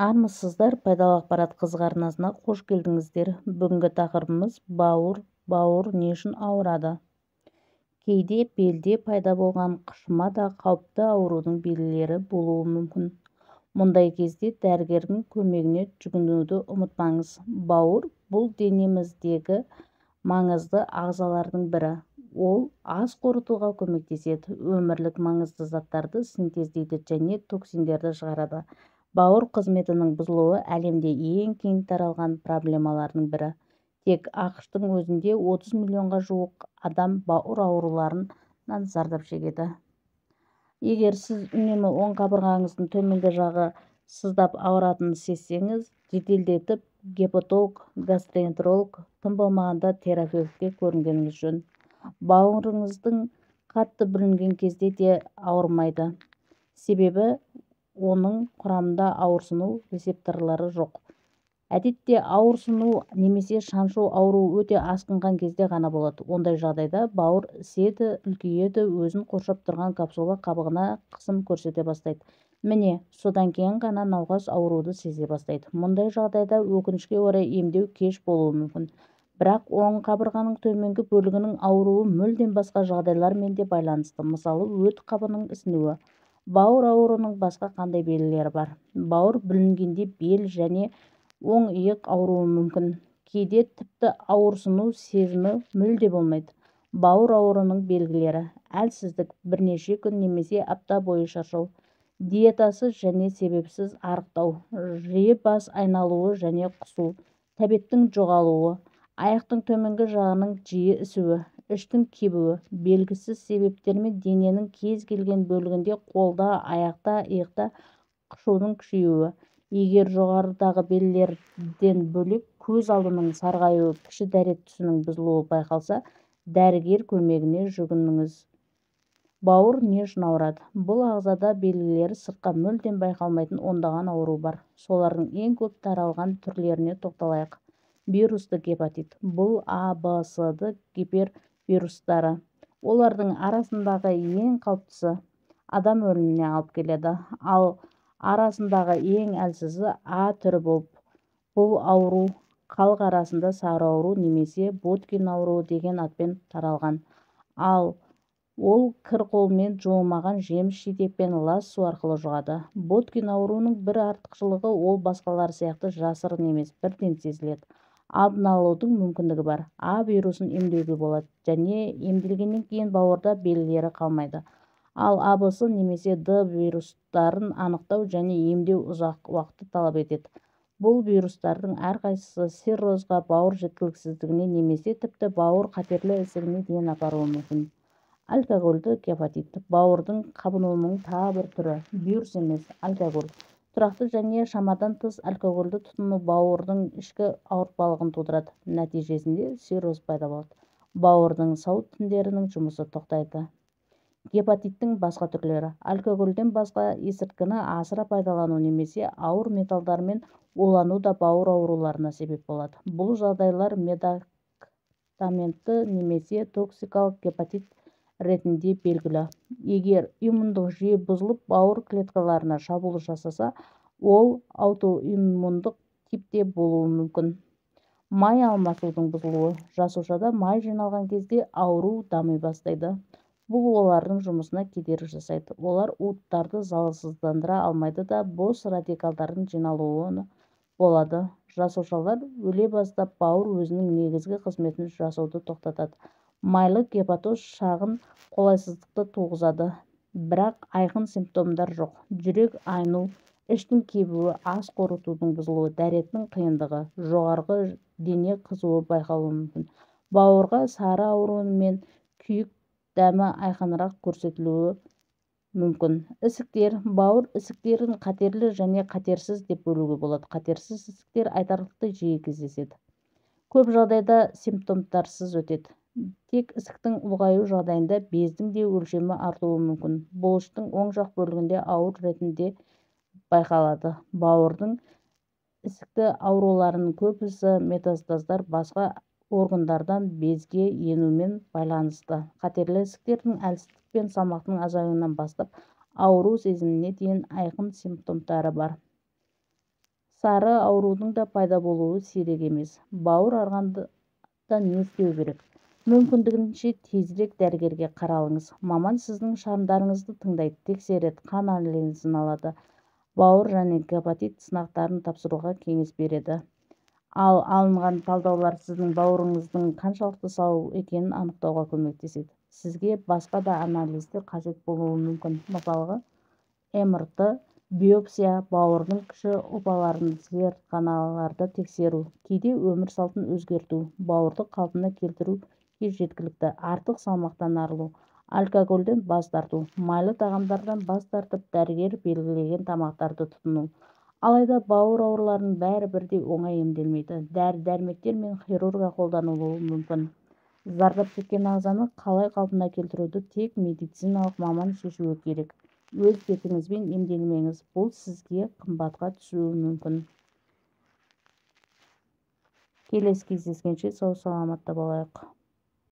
Армысыздар, пайдалы ақпарат қызық арнасына қош келдіңіздер. Бүгінгі тақырыбымыз бауыр. Бауыр не үшін ауырады? Кейде белде пайда болған қышыма да қауіпті аурудың белгілері болуы мүмкін. Мұндай кезде дәрігердің көмегіне жүгінуді ұмытпаңыз. Бауыр бұл денеміздегі маңызды ағзалардың бірі. Ол ас қорытуға көмектеседі, өмірлік маңызды заттарды синтездейді және токсиндерді шығарады. Бауыр қызметінің бұзылуы әлемде ең кең таралған проблемалардың бірі. Тек АҚШ-тың өзінде 30 миллионға жуық адам бауыр ауруларынан зардап шегеді. Егер сіз үнемі оң қабырғаңыздың төменгі жағы сыздап ауыратынын сезсеңіз, жеделдетіп гепатолог, гастроэнтеролог, тым болмағанда терапевтке көрінгеніңіз жөн. Бауырыңыздың қатты бүлінген кезде де ауырмайды. Себебі оның құрамында ауырсыну рецепторлары жоқ. Әдетте ауырсыну немесе шаншу ауруы өте асқынған кезде ғана болады. Ондай жағдайда бауыр іседі, үлкейеді, өзін қоршап тұрған капсула қабығына қысым көрсете бастайды. Міне, содан кейін ғана науқас ауруды сезе бастайды. Мұндай жағдайда өкінішке орай емдеу кеш болуы мүмкін. Бірақ оң қабырғаның төменгі бөлігінің ауруы мүлдем басқа жағдайлармен де байланысты. Мысалы, өт қабының ісінуі. Бауыр ауруының басқа қандай белгілері бар? Бауыр бүлінгенде бел және оң иық ауруы мүмкін. Кейде тіпті ауырсыну сезімі мүлде болмайды. Бауыр ауруының белгілері: әлсіздік, бірнеше күн немесе апта бойы шаршау, диетасыз және себепсіз арықтау, жиі бас айналуы және құсу, тәбеттің жоғалуы, аяқтың төменгі жағының жиі ісуі, іштің кебуі, белгісіз себептермен дененің кез келген бөлігінде қолда, аяқта, иықта қышудың күшеюі. Егер жоғарыдағы белгілерден бөлек көз алдының сарғаюы, кіші дәрет түсінің бұзылуы байқалса, дәрігер көмегіне жүгініңіз. Бауыр не үшін ауырады? Бұл ағзада белгілері сыртқа мүлдем байқалмайтын ондаған ауру бар. Солардың ең көп таралған түрлеріне тоқталайық. Вирусты гепатит. Бұл А, Б, С, Д гипервирустары. Олардың арасындағы ең қауіптісі адам өліміне алып келеді. Ал арасындағы ең әлсізі А түрі болып, бұл ауру халық арасында сары ауру немесе Боткин ауруы деген атпен таралған. Ал ол кір қолмен жуылмаған жеміс-жидек пен лас су арқылы жұғады. Боткин ауруының бір артықшылығы ол басқалар сияқты жасырын емес, бірден сезіледі. Алдын алудың мүмкіндігі бар. А вирусын емдеуге болады және емделгеннен кейін бауырда белгілері қалмайды. Ал А, Б, С немесе Д вирустарын анықтау және емдеу ұзақ уақытты талап етеді. Бұл вирустардың әрқайсысы циррозға, бауыр жеткіліксіздігіне немесе тіпті бауыр қатерлі ісігіне дейін апаруы мүмкін. Алкогольді гепатит. Бауырдың қабынуының тағы бір түрі. Вирус емес, алкоголь. Тұрақты және шамадан тыс алкогольді тұтыну бауырдың ішкі ауыртпалығын тудырады. Нәтижесінде цирроз пайда болады. Бауырдың сау тіндерінің жұмысы тоқтайды. Гепатиттің басқа түрлері. Алкогольден басқа есірткіні асыра пайдалану немесе ауыр металдармен улану да бауыр ауруларына себеп болады. Бұл жағдайлар медикаментті немесе токсикалық гепатит ретінде белгілі. Егер иммундық жүйе бұзылып, бауыр клеткаларына шабуыл жасаса, ол аутоиммундық типте болуы мүмкін. Май алмасудың бұзылуы. Жасушада май жиналған кезде ауру дами бастайды. Бұл олардың жұмысына кедергі жасайды. Олар уыттарды залалсыздандыра алмайды да бос радикалдардың жиналуы болады. Жасушалар өле бастап, бауыр өзінің негізгі қызметін жасауды тоқтатады. Майлы гепатоз шағын қолайсыздықты туғызады, бірақ айқын симптомдар жоқ. Жүрек айну, іштің кебуі, ас қорытудың бұзылуы, дәреттің қиындығы, жоғарғы дене қызуы байқалуы мүмкін. Бауырға сары ауруы мен күйік дәмі айқынырақ көрсетілуі мүмкін. Ісіктер. Бауыр ісіктерін қатерлі және қатерсіз деп бөлуге болады. Қатерсіз ісіктер айтарлықтай жиі кездеседі. Көп жағдайда симптомдарсыз өтеді. Тек ісіктің ұлғаю жағдайында бездің де өлшемі артуы мүмкін. Бұлыштың оң жақ бөлігінде ауыр ретінде байқалады. Бауырдың ісікті ауруларының көбісі метастаздар басқа органдардан безге енумен байланысты. Қатерлі ісіктердің әлсіздік пен салмақтың азаюынан бастап ауру сезіміне дейін айқын симптомдары бар. Сары аурудың да пайда болуы сирек емес. Бауыр ауырғанда не істеу керек? Мүмкіндігінше тезірек дәрігерге қаралыңыз. Маман сіздің шағымдарыңызды тыңдайды, тексереді, қан анализін алады, бауыр және гепатит сынақтарын тапсыруға кеңес береді. Ал алынған талдаулар сіздің бауырыңыздың қаншалықты сау екенін анықтауға көмектеседі. Сізге басқа да анализдер қажет болуы мүмкін. Мысалға, МРТ, биопсия, бауырдың кіші ұлпаларын зертханаларда тексеру, кейде өмір салтын өзгерту, бауырды қалпына келтіруге жеткілікті. Артық салмақтан арылу, алкогольден бас тарту, майлы тағамдардан бас тартып, дәрігер белгілеген тамақтарды тұтыну. Алайда бауыр ауруларының бәрі бірдей оңай емделмейді. Дәрі-дәрмектер мен хирургия қолданылуы мүмкін. Зардап шеккен ағзаны қалай қалпына келтіруді тек медициналық маман шешуі керек. Өз бетіңізбен емделмеңіз, бұл сізге қымбатқа түсуі мүмкін. Келесі кездескенше сау-саламатта болайық.